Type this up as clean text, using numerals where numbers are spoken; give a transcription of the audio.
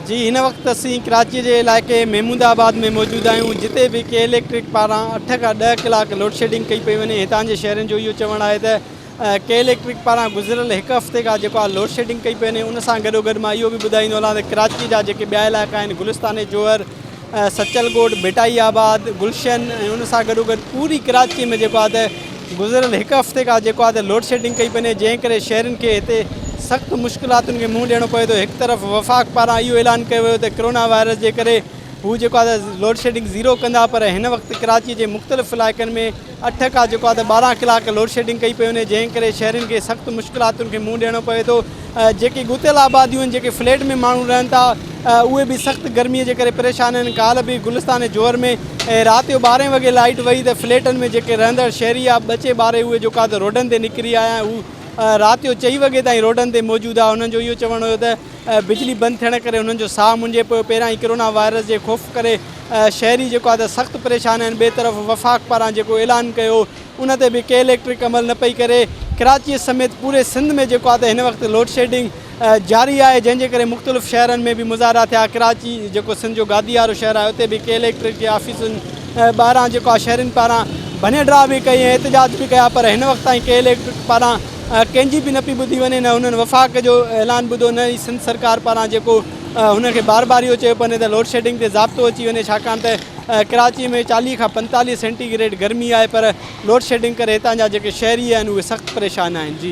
جي هن وقت اسين ڪراچي جي علائقي محمود آباد ۾ موجود آهيون جتي به ڪي اليڪٽرڪ پاران اٺ کان ڏهه ڪلاڪ لوڊشيڊنگ ڪئي پئي وڃي هتان جي شهرين جو اهو چوڻ آهي ته ڪي اليڪٽرڪ پاران گذريل هڪ هفتي کان جيڪو آهي لوڊشيڊنگ ڪئي پئي وڃي ان سان گڏو گڏ مان اهو به ٻڌائيندو هلان ته ڪراچي جا جيڪي ٻيا علائقا آهن گلستان جوهر سچل ڳوٺ، ڀٽائي آباد، گلشن ۽ ان سان گڏوگڏ پوري ڪراچي ۾ جيڪو آهي ته گذريل هڪ هفتي کان جيڪو آهي ته لوڊشيڊنگ ڪئي پئي وڃي جنهن ڪري شهرين کي هتي سخت مشڪلاتن کي منهن ڏيڻو پوي ٿو هڪ طرف وفاق پاران اهو اعلان ڪيو ويو ته ڪرونا وائرس جي ڪري هو جيڪو آهي ته لوڊشيڊنگ زيرو ڪندا پر هن وقت ڪراچي جي مختلف علائقن ۾ اٺ کان جيڪو آهي ته 12 ڪلاڪ لوڊشيڊنگ ڪئي پئي وڃي جنهن ڪري شهرين کي سخت مشڪلاتن کي منهن ڏيڻو پوي ٿو جيڪي ڳتيل آباديون آهن جيڪي فليٽ ۾ ماڻهو رهن ٿا اهي به سخت گرمي جي ڪري پريشان آهن ڪالهه به گلستان جوهر ۾ رات جو ٻارهين وڳي لائيٽ وئي ته فليٽن ۾ جيڪي رهندڙ شهري آ ٻچي ٻاري اهي جيڪو آهي ته روڊن تي نڪري آيا ۽ هو رات جو چئي وڳي تائين روڊن تي موجود آ انهن جو اهو چوڻ هيو ته بجلي بند ٿيڻ ڪري انهن جو ساهه منجهي پيو پهريان ئي ڪرونا وائرس جي خوف ڪري شهري جيڪو آهي ته سخت پريشان آهن ٻئي طرف وفاق پاران جيڪو اعلان ڪيو ان تي به ڪي اليڪٽرڪ عمل نه پئي ڪري، ڪراچي سميت پوري سنڌ ۾ جيڪو آهي ته هن وقت لوڊشيڊنگ جاري آهي جنهن جي ڪري مختلف شهرن ۾ به مظاهرا ٿيا، ڪراچي جيڪو سنڌ جو گادي وارو شهر آهي اتي به ڪي اليڪٽرڪ جي آفيسن ٻاهران جيڪو آهي شهرين پاران ڀڃ ڊاهه به ڪئي ۽ احتجاج به ڪيا پر هن وقت تائين ڪي اليڪٽرڪ پاران ڪنهن جي به نه پئي ٻڌي وڃي نه هنن وفاق جو اعلان ٻڌو نه ئي سنڌ سرڪار پاران جيڪو هنن کي بار بار اهو چيو پيو وڃي ته لوڊشيڊنگ تي ضابطو اچي وڃي ڇاڪاڻ ته ڪراچي ۾ 40 کان 45 سينٽي گريڊ گرمي آهي پر لوڊشيڊنگ ڪري هتان جا جيڪي شهري آهن اهي سخت پريشان آهن جي.